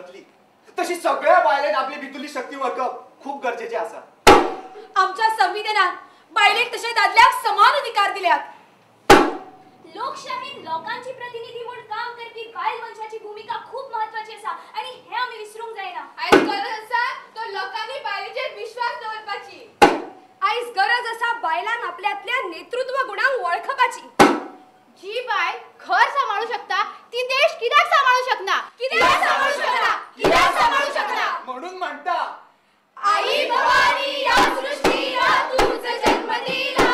वळखली तशी सगळ्या बायलेन आपली भितरली शक्ती वळखप खूब गरजेचें आसा. आमच्या संविधानात बायलेक तशें दादल्याक समान अधिकार दिल्यात. लोकशाहीत लोकांची प्रतिनिधी म्हूण काम करपी बायल मनशाची भूमिका खूब महत्वाची आसा आनी हे आमी विसरूंक जायना. आयज गरज आसा तो लोकांनी बायलेचेर विश्वास दवरपाची. आयज गरज आसा बायलांक आपल्यातल्या नेतृत्व गुणांक वळखपाची. जी बायल घर सांबाळू शकता ती देश कित्याक सांबाळू शकना? कित्याक सांबाळू शकना? कित्याक सांबाळू शकना? म्हणून म्हणता आई भवानी या सृष्टीला तूच जन्म दिला,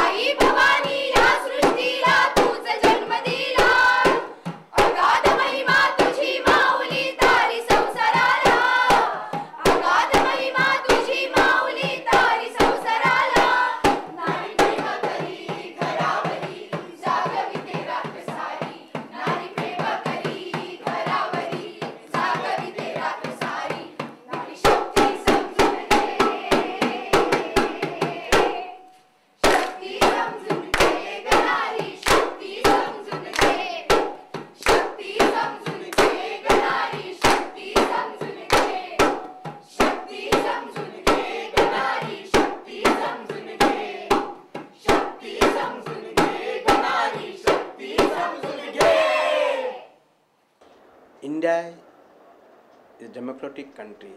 आई भवानी या सृष्टीला तूच जन्म दिला, अगाध महिमा तुझी माऊली तारी संसाराला, अगाध महिमा तुझी माऊली तारी संसाराला. नारी प्रेम करी घरावरी जागविते रात्र सारी, नारी प्रेम करी घरावरी जागविते रात्र सारी, नारी शक्ती समजून घे, शक्ती समजून घे ग नारी, शक्ती समजून घे, शक्ती समजून घे ग नारी, शक्ती समजून घे, शक्ती समजून घे ग नारी, शक्ती समजून घे, शक्ती समजून घे ग नारी, शक्ती समजून घे. India is a democratic country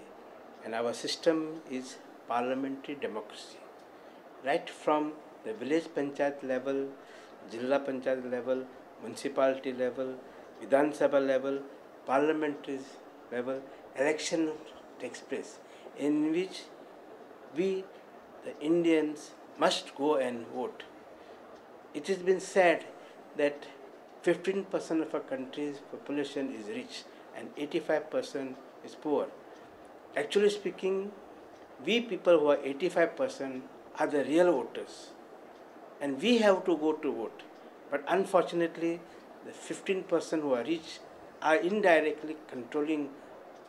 and our system is parliamentary democracy. Right from the village panchayat level, Jilla panchayat level, municipality level, Vidhan Sabha level, parliamentary level, election takes place in which we, the Indians, must go and vote. It has been said that 15% of a country's population is rich and 85% is poor. Actually speaking, we people who are 85% are the real voters and we have to go to vote. But unfortunately, the 15% who are rich are indirectly controlling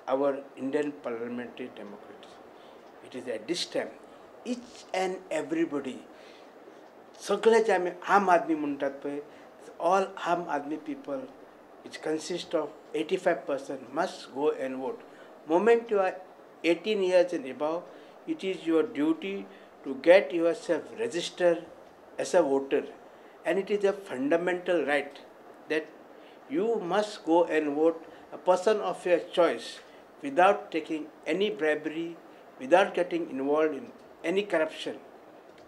our Indian parliamentary democracy. It is at this time, each and everybody, सगळे जे आमी आम आदमी म्हणटात पळय, all Aam Aadmi people, which consist of 85%, must go and vote. Moment you are 18 years and above, it is your duty to get yourself registered as a voter. And it is a fundamental right that you must go and vote a person of your choice without taking any bribery, without getting involved in any corruption,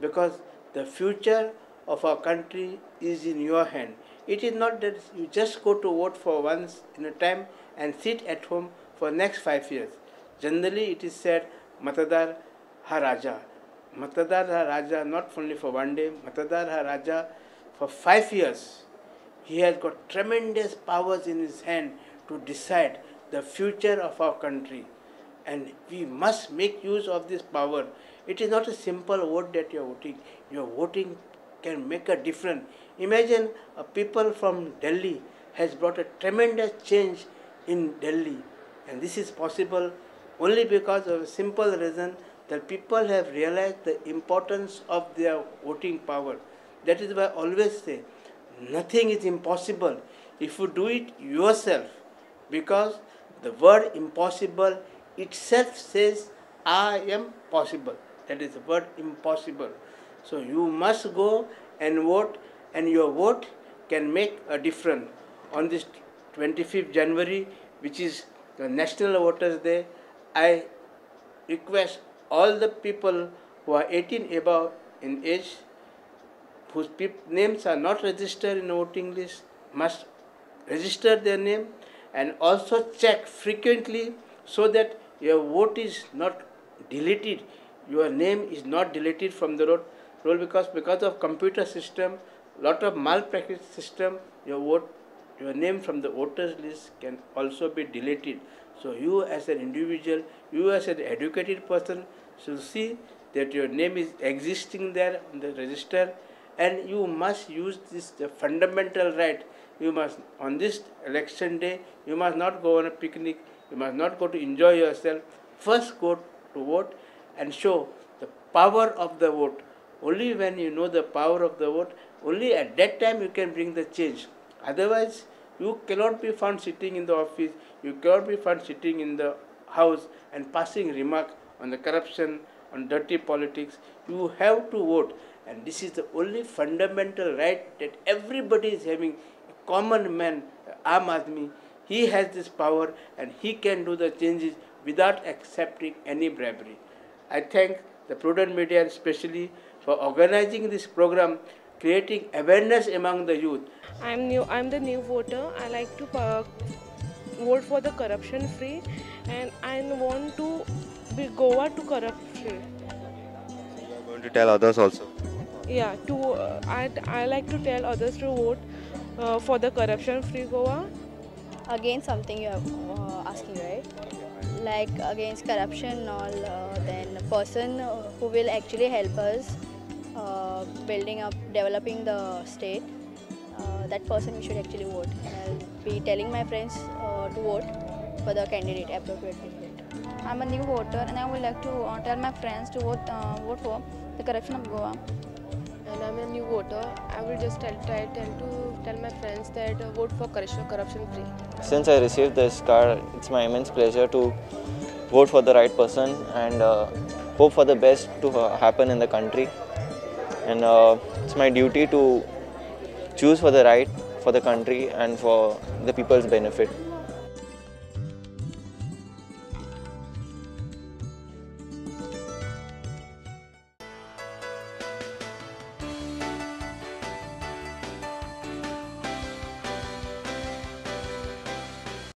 because the future of our country is in your hand. It is not that you just go to vote for once in a time and sit at home for next 5 years. Generally it is said, Matadar ha Raja. Matadar ha Raja not only for one day, Matadar ha Raja for 5 years. He has got tremendous powers in his hand to decide the future of our country. And we must make use of this power. It is not a simple vote that you are voting. Your voting can make a difference. Imagine a people from Delhi has brought a tremendous change in Delhi. And this is possible only because of a simple reason that people have realized the importance of their voting power. That is why I always say, nothing is impossible if you do it yourself, because the word impossible itself says, I am possible. That is the word impossible. So you must go and vote, and your vote can make a difference. On this 25th January, which is the National Voters Day, I request all the people who are 18 above in age, whose names are not registered in the voting list, must register their name and also check frequently so that your vote is not deleted, your name is not deleted from the roll, because of computer system, lot of malpractice system, your name from the voters list can also be deleted. So you as an individual, you as an educated person should see that your name is existing there on the register, and you must use this the fundamental right. You must, on this election day, you must not go on a picnic, you must not go to enjoy yourself. First go to vote and show the power of the vote. Only when you know the power of the vote, only at that time you can bring the change. Otherwise, you cannot be found sitting in the office, You cannot be found sitting in the house and passing remark on the corruption, on dirty politics. You have to vote, and this is the only fundamental right that everybody is having. A common man, Aam Aadmi, he has this power and he can do the changes without accepting any bribery. I thank the Prudent Media especially for organizing this program, creating awareness among the youth. I'm new. I'm the new voter. I like to vote for the corruption free, and I want to be Goa to corrupt free. So you are going to tell others also? Yeah, I like to tell others to vote for the corruption free Goa. Against something you are asking, right? Like against corruption and all, then a person who will actually help us building up, developing the state, that person we should actually vote. And I'll be telling my friends to vote for the candidate, appropriate candidate. I'm a new voter and I would like to tell my friends to vote for the corruption of Goa. And I'm a new voter. I will just tell my friends that vote for corruption free. Since I received this card, it's my immense pleasure to vote for the right person and hope for the best to happen in the country. And it's my duty to choose for the right, for the country and for the people's benefit.